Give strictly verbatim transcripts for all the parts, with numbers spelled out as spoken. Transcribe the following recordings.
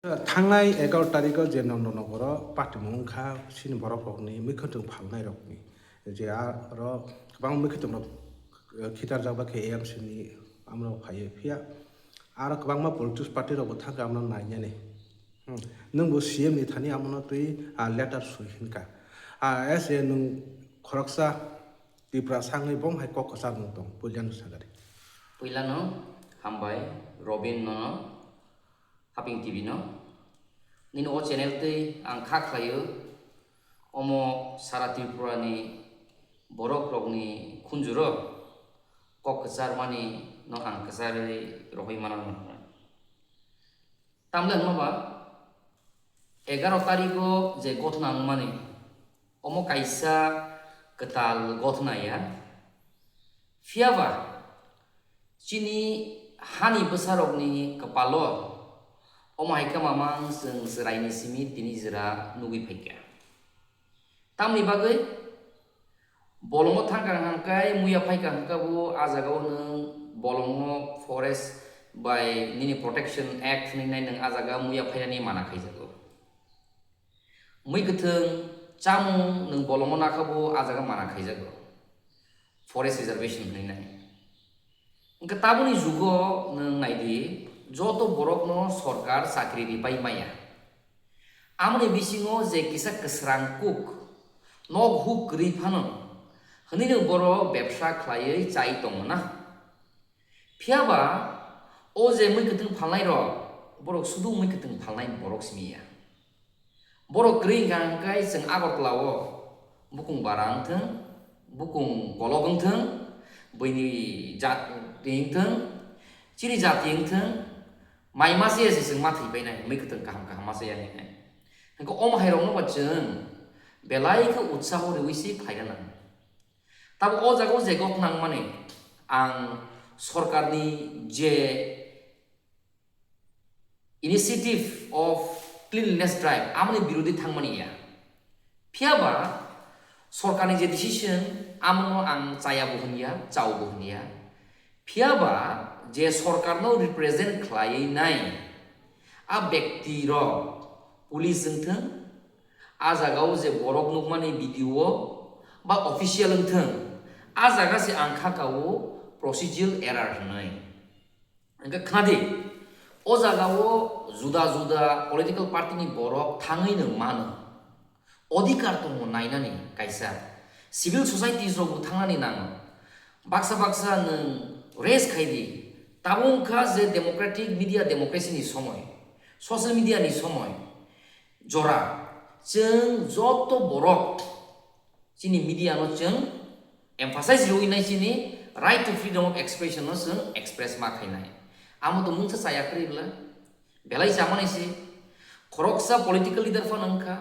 Thangnai egaroh tarikh o je Nondonogoro patimung wngkha chini borok rokni mwkhwtwng phalnai rokni, je aro kwbang mwkhwtwng rok khitarjak ba khe A M C ni amrok phaiwi phiya aro kwbangma politics party rokbo thangkha amno nainani. Nwngbo C M ni thani amono twi letter swi hinkha. As a nwng khoroksa Tiprasa wngwi bom hai kok kwcharmung tong puilano sagari. Puilano hambai Robin nono. Haping T V no. Nini o channel twi ang kha khlaio, omo sara Tripura ni borok rokni khunjuro kok kwchar mani no ang kwcharwi rohoi mano. Tamle hwnba egaroh tarikh o je gothna wngmani, omo kaisa kwtal gothna ya. Phiyaba chini hani bwsarokni kwpalo omo hai khe mamang chwng chwraini simi tini jwra nugwi phaikha. Tamni bagwi bolongo thangkha hwnkhe muya phaikha hwnkhe bo a jagao nwng bolongo forest bai nini protection act hwnwi nai nwng a jaga muya phainani mana khaijago. Mui kwthwng chamung nwng bolongo nakha bo a jaga mana khaijago. Forest reservation hwnwi nai. Hwnkhe taboni jugo nwng naidi, joto borokno sorkar chakri ripai maya. Amoni bisingo je kisa kwsrang kuk, nok huk kwrwi phano hwnwi nwng borok bebsa khlaiwi chai tongmana. Phiyaba o je mui kwthwng phalnai rok, borok sudu mui kwthwng phalnai borok simi ya. Borok kwrwi hwnkha hwnkhe chwng Agartala o bukung bara wngthwng, bukung kolok wngthwng, buini jati wngthwng, chini jati wngthwng, mai masa ya se chwng ma thwi painai, mui kwthwng kaham kaham masa ya hinwi. Hwnkhe omo hai rokno ba chwng belai khe utsaho rwui se phaina nango. Tabuk o jaga o je gok nangmani ang sorkarni je initiative of cleanliness drive amoni birodhi thangmani ya. Phiyaba sorkarni je decision amono ang chaya bo hwnya, chao bo hwnya. Phiyaba je sorkarno represent khlaiwi nai a bekti rok police wngthwng, a jaga o je borok nukmani B D O ba official wngthwng, a jaga se ang kha kao procedural error hwnwi. Hwnkhe khnadi, o jaga o juda juda political party ni borok thangwi no mano. Odhikar tongo nainani kaisa. Civil societies rok bo thangnani nango. Baksa baksa nwng raise khai di. Tabuk wngkha je democratic media democracy ni somoi, social media ni somoi. Jora chwng joto borok chini media no chwng emphasize rwui nai chini right to freedom of expression no chwng express ma khainai. Amo to mungsa chaya kwrwi bwla. Belai chamani se, khoroksa political leader phano wngkha,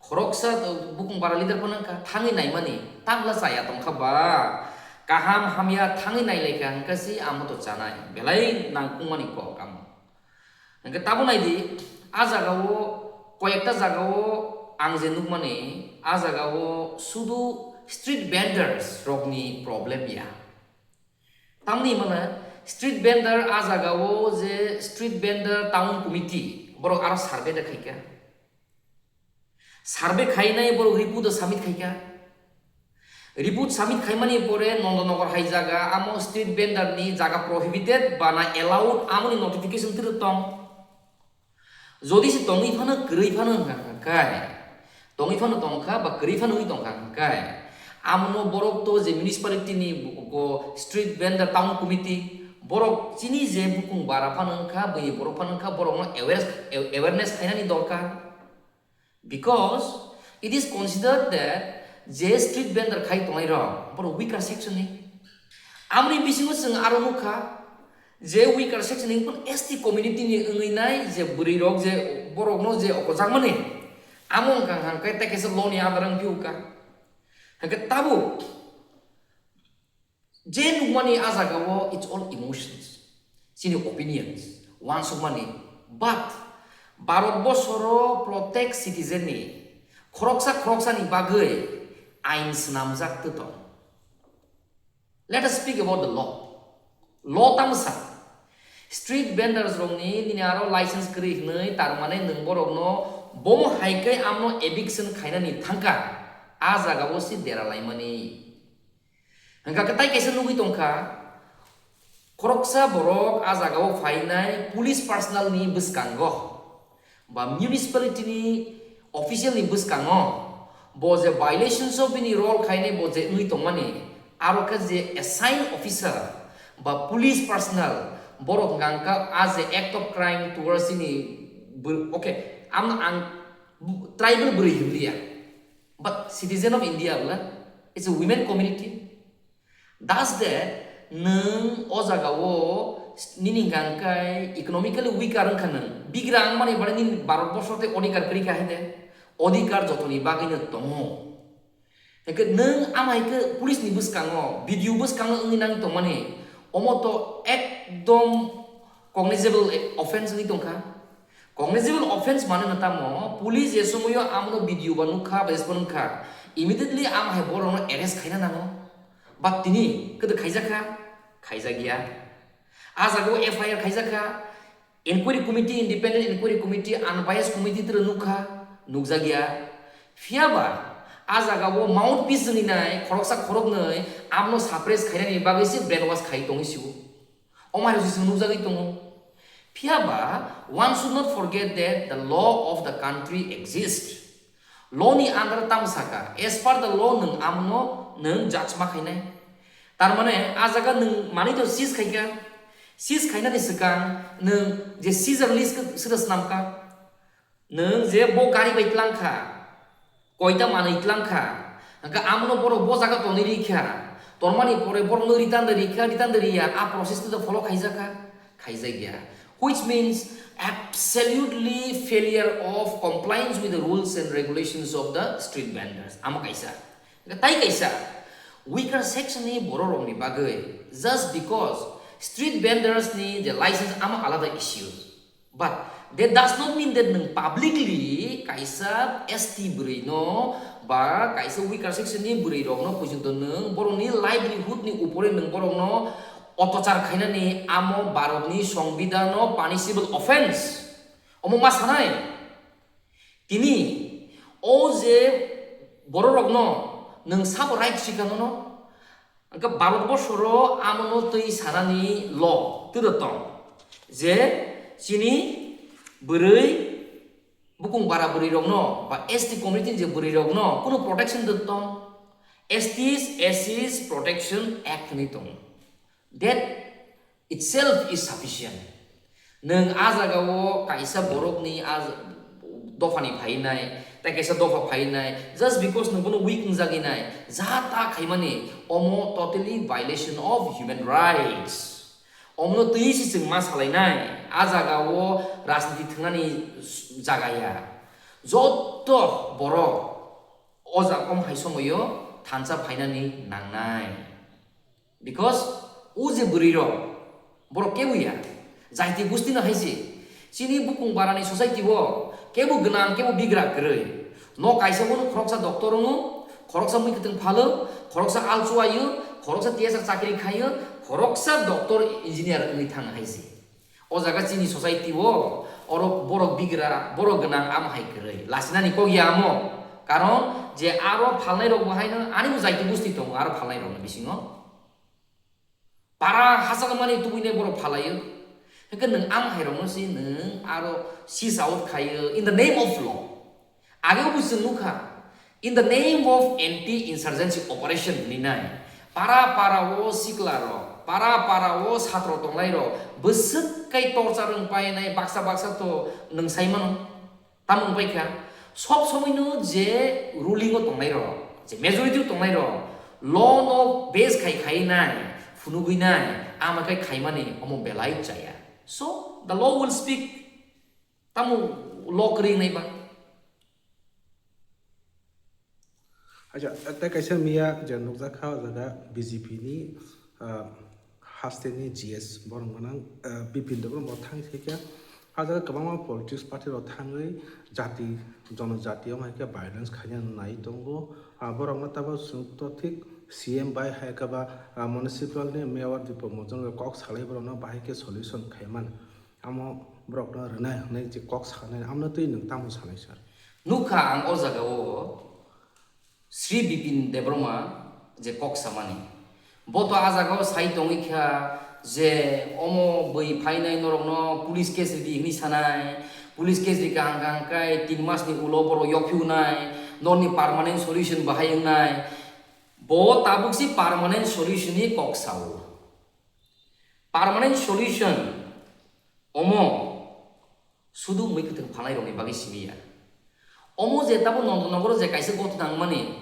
khoroksa, uh, bukung bara leader phano wngkha, thangwi naimani, tangla chaya tongkha ba, kaham hamya thangwi nailaikha hwnkha se amo to chanai, belai nangkukmani kok amo. Hwnkhe tabo naidi, a jagao, koyekta jagao ang je nukmani, a jagao sudu street vendors rokni problem ya. Tamni hwnmano street vendor a jagao je street vendor town committee borok aro survey da khaikha. Survey khainai borok report o submit khaikha. Report submit khaimani pore Nondonogor hai jaga amo street vendor ni jaga prohibited bana allowed amoni notification twrwk tong. Jodi se tongwi phano kwrwi phano hwnkha hwnkhe, tongwi phano tongkha ba kwrwi phano wngwi tongkha hwnkhe, amono borok to je municipality ni bo street vendor town committee borok chini je bukung bara phano wngkha, buini borok phano wngkha, borokno awareness, awareness khainani dorkar. Because it is considered that je street vendor khai tongnai rok borok weaker section ni. Amoni bisingo chwng aro nukha, je weaker section ni wngkha S T community ni wngwi nai je bwrwi rok je borok no je okojak mani, amo wngkha hwnkhe tei kaisa law ni under wngphi o ka. Hwnkhe tabuk je nukmani a jagao it's all emotions, chini opinions, uansukmani, but Bharat borsoro protect citizen ni khoroksa khoroksa ni bagwi ain swnamjak tong. Let us speak about the law. Law tamo sa? Street vendors rokni nini aro license kwrwi hwnwi, tar mane nwng borokno bomo hai khe amno eviction khainani thangkha, a jagao se dera laimani. Hwnkha khe tai kaisa nugwi tongkha, khoroksa borok a jagao phainai police personnel ni bwskango ba municipality ni official ni bwskango bo je violations of bini role khainai bo je wngwi tongmani, aro khe je assign officer ba police personnel borok hwnkha khe a je act of crime towards ini bw-, okay, amno ang tribal bwrwi hwnliya, but citizen of India bwla, it's a women community. Thus de nwng o jagao nini hwnkha khe economically weaker wngkha nwng. Bigra wngmani baade nini Bharat borsor tei odhikar kwrwi kha hai de. Odhikar jotoni bagwino tongo. Hwnkhe nwng ama hai khe police ni bwskango, B D O bwskango wngwi nang tongmani, omo to ekdom cognizable offense wngwi tongkha. Cognizable offense mane no tamo, police je somoyo amno B D O ba nukha, ba S P nukha, immediately am hai borokno arrest khaina nango. But tini kwdw khaijakha? Khaijakya. A jagao F I R khaijakha, inquiry committee, independent inquiry committee, unbiased committee tiro nukha, nukjakya. Phiyaba a jagao mouthpiece wngwi nai khoroksa khoroknwi amno suppress khainani bagwi se brainwash khai tongwi sio. Omo hai se nukjagwi tongo. Phiyaba, one should not forget that the law of the country exists. Law ni under tamo saka, as per the law nwng amno nwng judge ma khainai. Tar mane a jaga nwng manwi to seize khaikha. Seize khainani swkang nwng je seizure list khe swkang swnamkha. Nwng je bo gari bai tlang kha, koita manwi tlang kha, hwnkhe amono borok bo jaga tonwi ri kha, tormani pore borokno return de ri kha, return de ri ya, a process no follow khaijak kha, khaijak ya, which means absolutely failure of compliance with the rules and regulations of the street vendors. Amo kaisa. Hwnkhe tai kaisa, weaker section ni borok rokni bagwi, just because street vendors ni je license amo alada issue. But that does not mean that nwng publicly kaisa S T bwrwi no ba kaisa weaker section ni bwrwi rok no pojonto nwng borok ni livelihood ni upore nwng borok no otochar khainani amo Bharat ni Songbidan no punishable offense. Omo ma sanai? Tini o je borok rok no nwng sabo right sikha nono? Hwnkhe Bharat borsoro amono twi sanani law twiro tong je chini bwrwi bukung bara bwrwi rokno ba S T community ni je bwrwi rokno kunu protection de tong, S Ts S Cs Protection Act hwnwi tong. That itself is sufficient. Nwng a jagao kaisa borokni a dophani phainai, tei kaisa dopha phainai, just because nwng bono weak wngjagwi nai, ja ta khaimani, omo totally violation of human rights. Omono twi se chwng ma salainai, a jagao rajniti thwngnani jaga ya. Jotto borok o jaga om hai somoio thansa phainani nangnai. Because o je bwrwi rok, borok kebo ya, jaiti gusti no hai se. Chini bukung barani society o kebo gwnang, kebo bigra kwrwi. No kaisa bono khoroksa doctor wngo, khoroksa mui kwtwng phalo, khoroksa alchuaio, khoroksa T S R chakri khaio, khoroksa doctor engineer wngwi thang hai se. O jaga chini society o oro borok bigra, borok gwnang, amo hai kwrwi. Lasinani kok ya amo. Karon je aro phalnai rok bo haino ani bo jaiti gusti tongo aro phalnai rokni bisingo. Para hachal mani tubuinai borok phalaio. Hwnkhe nwng amo hai rokno se nwng aro seize out khaio in the name of law. Age bo chwng nukha, in the name of anti-insurgency operation hinwi nai, para para o sikla rok, para para o satro tongnai rok bwswk kai torchar wng painai, baksa baksa to nwng sai mano. Tamo wng paikha, sob somoino je ruling o tongnai rok, je majority o tongnai rok, law no base khai khai nai, phunugwi nai, ama khai khaimani omo belai chaya. So the law will speak. Tamo law kwrwi wngnai ba? Acha, tei kaisa miya je nukjakha o jaga B J P ni, ah, haste ni G S borok gwnang, ah, Bipin Debbarma bo thang khe khe. O jaga kwbangma politics party rok thangwi jati, jonojati o hai khe violence khaina nai tongo. Ah, borok no tabuk chwng to thik C M bai hai khe ba, ah, municipal ni mayor Dipak Mahajon bai kok salai borokno bahai khe solution khaiman. Amo borokno rwnai hwnwi je kok sanai, amno twi nwng tamo sanai sir? Nukha ang o jaga o Sri Bipin Debbarma je kok samani. Bo to a jaga o sai tongwi kha je omo bwi phainai norokno police case ridi hwnwi sanai. Police case rikha hwnkha hwnkhe tin mas ni ulo borok yokphi wnai, norni permanent solution bahai wngnai. Bo tabuk si permanent solution ni kok sao. Permanent solution omo sudu mui kwthwng phalnai rokni bagwi simi ya. Omo je tabo Nondonogoro je kaisa gotho nangmani,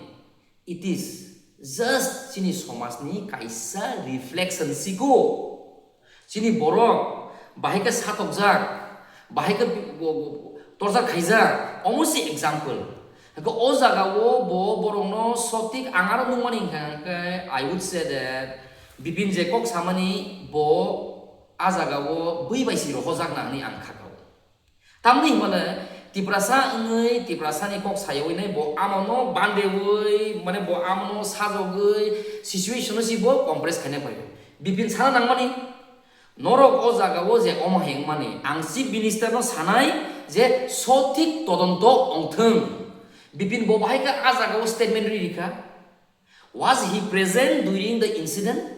it is just chini somajni kaisa reflection siko. Chini borok bahai khe satokjak, bahai khe bo-, bo-, torchar khaijak, omo se example. Hwnkhe o jaga o bo borokno sotik ang aro nukmani hwnkha hwnkhe I would say that Bipin je kok samani bo a jaga o bui bai si rohorjak na hwnwi ang kha kau. Tamni hwnmale Tiprasa wngwi Tiprasani kok sayawi nai bo amano bandewi, mane bo amano sajogwi situation no si bo compress khaina pai. Bipin sana nangmani norok o jaga o je omo hai wngmani ang chief minister no sanai je sothik todonto ongthwng. Bipin bo bahai khe a jaga o statement ri rikha. Was he present during the incident?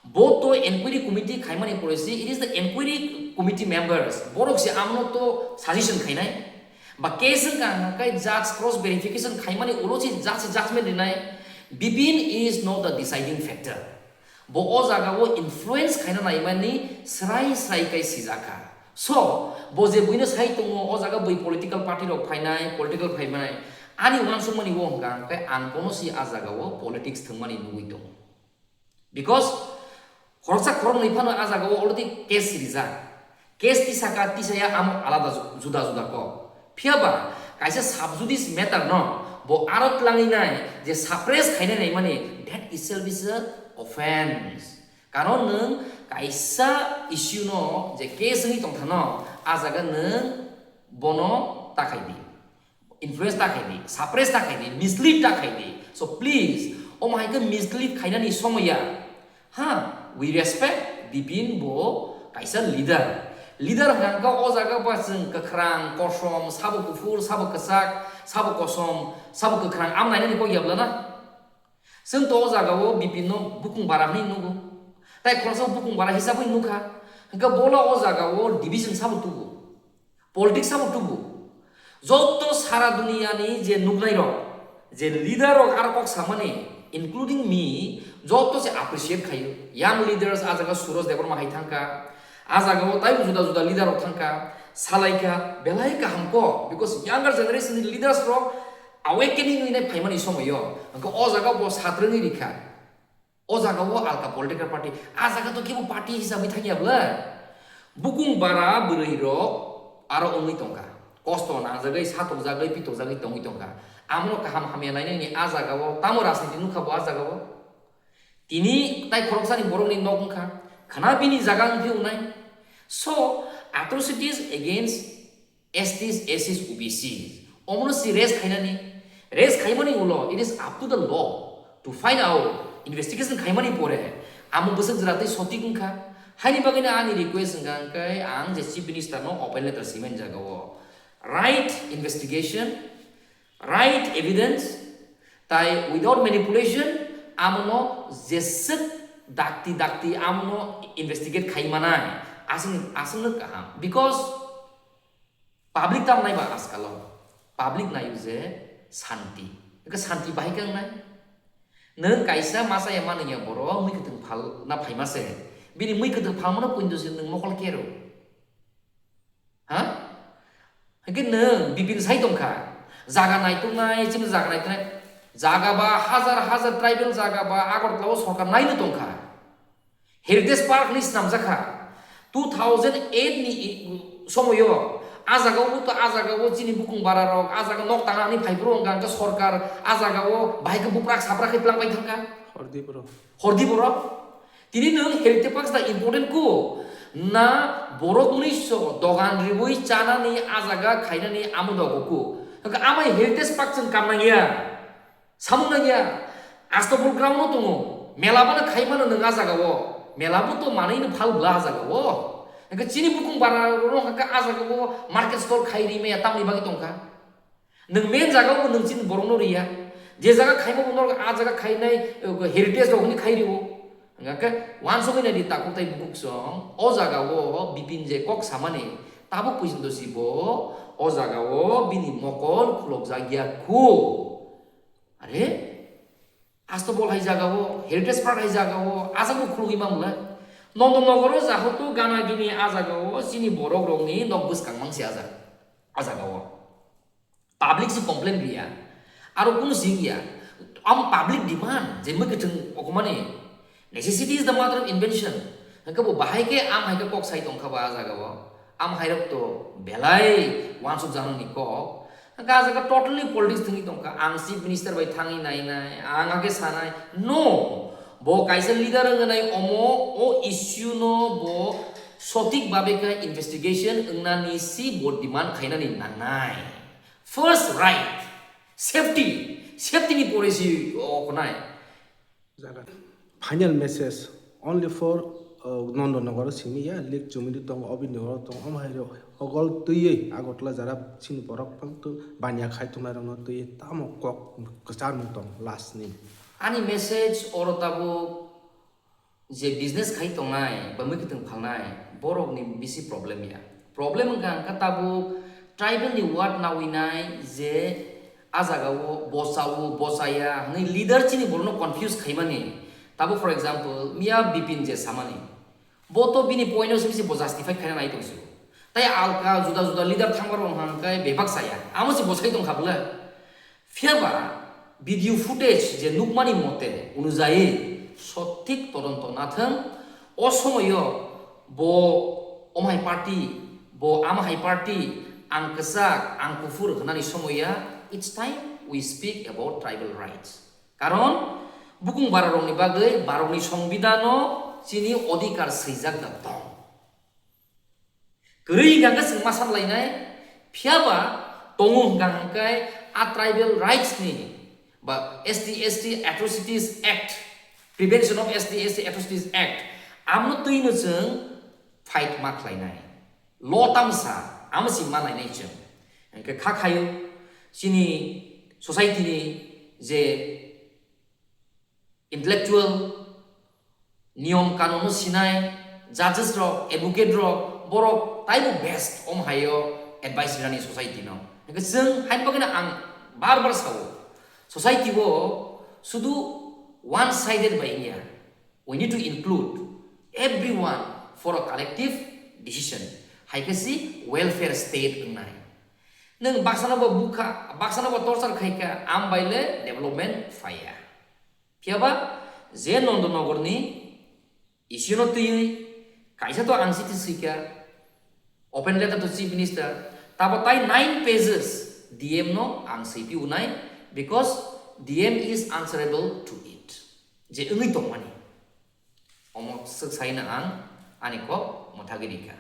Bo to enquiry committee khaimani pore si, it is the enquiry committee members. Borok se amno to suggestion khainai. Ba case wngkha hwnkha khe judge cross verification khaimani ulo si judge se judgment rinai. Bipin is not the deciding factor. Bo o jaga o influence khaina naimani srai srai kai sijakha. So, bo je buino sai tongo, o jaga bui political party rok phainai, political phaimani. Ani uansukmani o hwnkha hwnkhe ang kono si a jaga o politics thwngmani nugwi tongo. Because khoroksa khoroknwi phano a jaga o already case rijak. Case tisaka tisaya amo alada ju-, juda juda kok. Phiyaba kaisa sub judice matter no bo aro tlangwi nai je suppress khaina naimani, that itself is a offense. Karon nwng kaisa issue no je case wngwi tongthano, a jaga nwng bono ta khai di. Influence ta khai di, suppress ta khai di, mislead ta khai di. So please, omo hai khe mislead khainani somoi ya. Ha, we respect Bipin bo kaisa leader. Leader hwnkha hwnkhe o jaga ba chwng kwkhrang, kosom, sabo kuphur, sabo kwchak, sabo kosom, sabo kwkhrang, am nainani kok ya bwla na? Chwng to o jaga o Bipin no bukung bara hwnwi nugo. Tai khoroksa bukung bara hisabwi nukha. Hwnkhe bola o jaga o division sabo tubu. Politics sabo tubu. Joto sara duniya ni je nuknai rok, je leader rok aro kok samani, including me, joto se appreciate khayo. Young leaders a jaga Suraj Debbarma hai thangkha. A jaga o taibo juda juda leader rok thangkha. Salaikha, belai kaham kok, because younger generation ni leaders rok awakening wngwi nai phaimani somoio, hwnkhe o jaga bo satrwngwi rikha. O jaga o alka political party, a jaga to kebo party hisabwi thangya bwle. Bukung bara bwrwi rok aro wngwi tongkha, kosto nangjagwi, satokjagwi, pitokjagwi tongwi tongkha. Amono kaham hamya nainani a jaga o tamo rajniti nukha bo a jaga o? Tini tai khoroksani borokni nok wngkha, khwna bini jaga wngphi wngnai? So, atrocities against S Ts, S Cs, O B Cs. Omono si raise khainani. Raise khaimani ulo, it is up to the law to find out. Investigation khaimani pore, amo bwswk jwra tei sotik wngkha. Haini bagwino ani request wngkha hwnkhe ang je Chief Minister no open letter simani jaga o. Right investigation, right evidence, tai without manipulation, amono jeswk dakti dakti amono investigate khaimanai. Aswk, aswkno kaham. Because public tam naiba ajkalo, public naio je santi. Eke santi bahai khe wngnai? Nwng kaisa masa ya manwi ya borok mui kwthwng phalna phaima se. Bini mui kwthwng phalmano puindo se nwng mokol kero. Ha? Hwnkhe nwng Bipin sai tongkha. Jaga naituknai, chini jaga naituknai. Jaga ba hajar hajar tribal jaga ba Agartala o sorkar naino tongkha. Heritage Park ni swnamjakha. Two thousand eight ni i-, somoyo a jaga o to a jaga o chini bukung bara rok a jaga nok tangna ni phaiphuru wngkha hwnkhe sorkar a jaga o bahai khe buprak saprak khe twlang pai thangkha. Hordi borok. Hordi borok. Tini nwng Heritage Park da important ko? Na borok mwnwi so dogan riwi chanani a jaga khainani amo dogo ko? Hwnkhe amai Heritage Park chwng kam nangya. Samung nangya. Astobol ground no tongo. Mela bono khai mano nwng a jaga o. Mela bo to manwi no phal bla a jaga o. Hwnkhe chini bukung bara rok hwnkhe a jaga o market store khai ri maya tamni bagwi tongkha. Nwng main jaga o nwng chini borok no riya. Je jaga khaima bo norok a jaga khainai, eh, heritage rok hwnwi khai rio. Hwnkhe wansugwi nai di takhuk tai bukuk song. O jaga o Bipin je kok samani tabuk pujinto si bo o jaga o bini mokol khulokjak ya khu. Are? Astobol hai jaga o, Heritage Park hai jaga o, a jaga o khulugwi ma mwnai. Nondonogor o jahoto gana gini a jaga o, chini borok rokni nok bwskang mangsi a jaga, a jaga o. Public se complain riya. Aro kunu sing ya. Am public demand, je mui kwthwng okomani. Necessity is the mother of invention. Hwnkhe bo bahai khe am hai khe kok sai tongkha ba a jaga o. Am hai rok to belai wansuk janani kok. Hwnkhe a jaga totally politics thwngwi tongkha. Ang chief minister bai thangwi nainai, ang hakhe sanai. No, bo kaisa leader wngwi nai omo o issue no bo sothik babe khe investigation wngnani si bo demand khainani nangnai. First right, safety, safety ni pore si o konai. Jaga. Final message only for, uh, Nondonogor simi ya, lik chumidi tong, obini oro tong, omo hai rok hogol twiwi Agartala jara chini borok phang tu banya khai tongnai rokno twiwi tamo kok kwchar mung tong last ni. Ani message oro tabuk je business khai tongnai ba mui kwthwng phalnai borokni bisi problem ya. Problem wngkha hwnkha tabuk tribal ni word nawinai je a jaga o bosa o bosa ya hwnwi leader chini borokno confuse khaimani. Tabuk for example miya Bipin je samani, bo to bini point o se bisi bo justify khaina nai tongsi. Tai alka juda juda leader thangma rok hwnkha hwnkhe bebak saya. Amo se bo sai tongkha bwle. Phiyaba video footage je nukmani mote onujai sothik todonto nathwng, o somoyo bo omhai party, bo amahai party, ang kwchak, ang kuphur hwnani somoya, it's time we speak about tribal rights. Karon bukung bararokni bagwi barokni songbidano chini odhikar swijak da tong. Kwrwi hwnkha hwnkhe chwng ma san lainai, phiyaba tongo hwnkha hwnkhe a tribal rights ni ba S T S T Atrocities Act, Prevention of S T S T Atrocities Act, amno twino chwng fight ma khlainai. Law tamsa, amo si ma lainai chwng. Hwnkhe kha khaio chini society ni je intellectual, niyom kanun no sinai, judges rok, advocate rok, borok taibo best om haio advice rinani society no. Hwnkhe chwng hain bagwino ang bar bar sao, society o sudu one sided bai wngya. We need to include everyone for a collective decision. Hai khe si welfare state wngnai. Nwng baksano bo bukha, baksano bo torture khaikha, am baile development phaiya. Phiyaba je Nondonogorni issue no twiwi kaisa to ang chiti swikha, open letter to Chief Minister, tabo tai nine pages D M no ang swipi unai, because D M is answerable to it. Je wngwi tongmani. Omo swk saino ang ani kok mwthagwi rikha.